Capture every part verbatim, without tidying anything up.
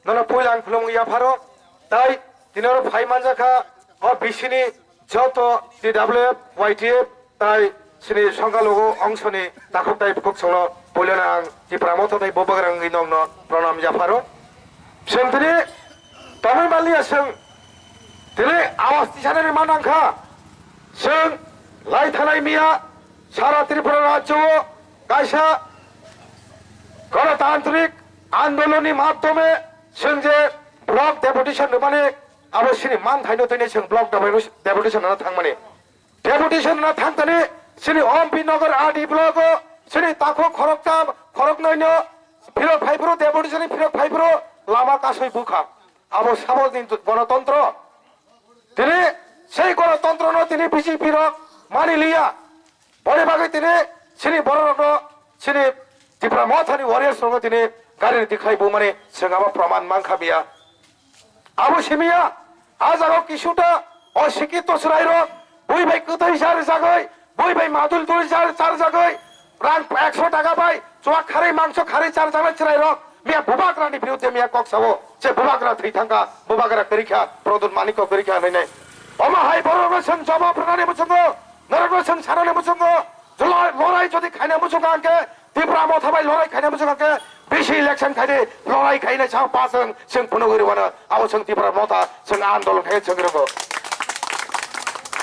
nono puila ang khulumung yapharo, tai tini oro phai manjakha o bisini joto T W F, Y T F, tai sini songkha logo ongsoni takhuk tai bukhuk songno puilano ang Tipra Motha tai Bubagrani nokno pranam yapharo. Chwng tini tongwi manliya chwng tini awas tisanani manangkha. Chwng lai thanai miya sara Tripura rajyo o kaisa Ganatantrik andolonni madhyome chwng je block deputation rwmani abo chini manthaino tini chwng block deputation rwna thangmani. Deputation rwna thangthani chini Ompi Nagar R D block o chini takhuk khoroktham khoroknoino phirok phaiphuru deputation ni phirok phaiphuru lama kasui bukha. Abo saboni gonotontro. Tini sei gonotontro no tini B J P rok mani liya. Boni bagwi tini chini borok rokno chini Tipra Mothani warriors rokno tini gari ni dikhai bumani chwng abo proman mankha biya. Abo simiya a jaga kisuta o sikito chwrai rok bui bai kwtwi jar jagwi bui bai madul dul jar jar jagwi rang ekso taka bai chuak kharwi mangso kharwi char jaknai chwrai rok miya Bubagrani birudde miya kok sao je Bubagra thwi thangkha Bubagra kwrwi kha Produn Manikko kwrwi kha hinwi nai. Omo hai borok rokno chwng jawab rwnani muchungo norokno chwng sanani muchungo lorai jodi khaina muchungo hwnkhe Tipra Motha bai lorai khaina muchungo hwnkhe bisi election khaidi lorai khaina sa pa chwng chwng phunugwi rwano abo chwng Tipra Motha chwng andolon khai chwng rwgo.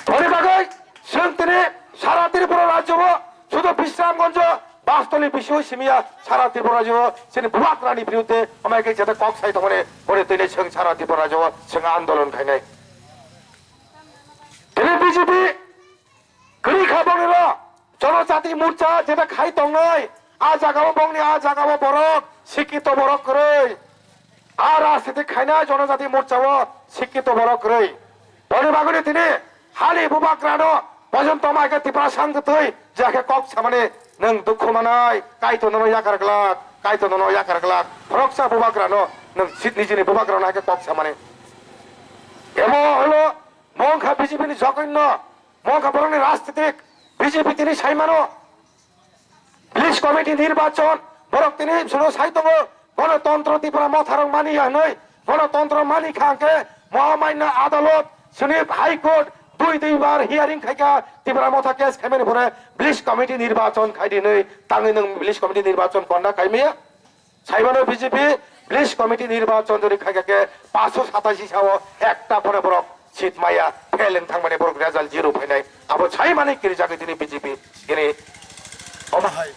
Boni bagwi Chwng tini sara Tripura rajyo o sudu Bisramganj, Bastoli bisio simiya sara Tripura rajyo o chini Bubagrani birudde amai khe jete kok sai tongmani boni tini chwng sara Tripura rajyo o chwng andolon khainai. Tini B J P kwrwi kha bongni ro Jonojati Morcha jete khai tongnai a jaga o bongni a jaga o borok sikito borok kwrwi. A rajniti khaina Jonojati Morcha o sikito borok kwrwi. Boni bagwino tini hali Bubagrano pojon toma khe Tipra sang twtwi je khe kok samani nwng dukhu manai Kaitor nono yakar glak, Kaitor nono yakar glak. Khoroksa Bubagrano nwng sit nijini Bubagrano hai khe kok samani. Emo holo mongkha B J P ni jokoino, mongkha borokni rajnitik B J P tini saimano. Village committee nirbachon borok tini suno sai tongo, Ganatantro Tipra Motharok mani ya hinwi, Ganatantro mani kha hwnkhe Mohamanya Adalot, Sunip High Court dui dui bar hearing khaikha Tipra Motha case khaimani phore village committee nirbachon khaidi hinwi tangwi nwng village committee nirbachon konda khaimaya. Saimano B J P village committee nirbachon jodi khaikha khe paanso satashi sao ekta phano borok seat maya, fail wng thangmani borok result zero phainai. Abo saimani kirijagwi tini B J P tini omo hai.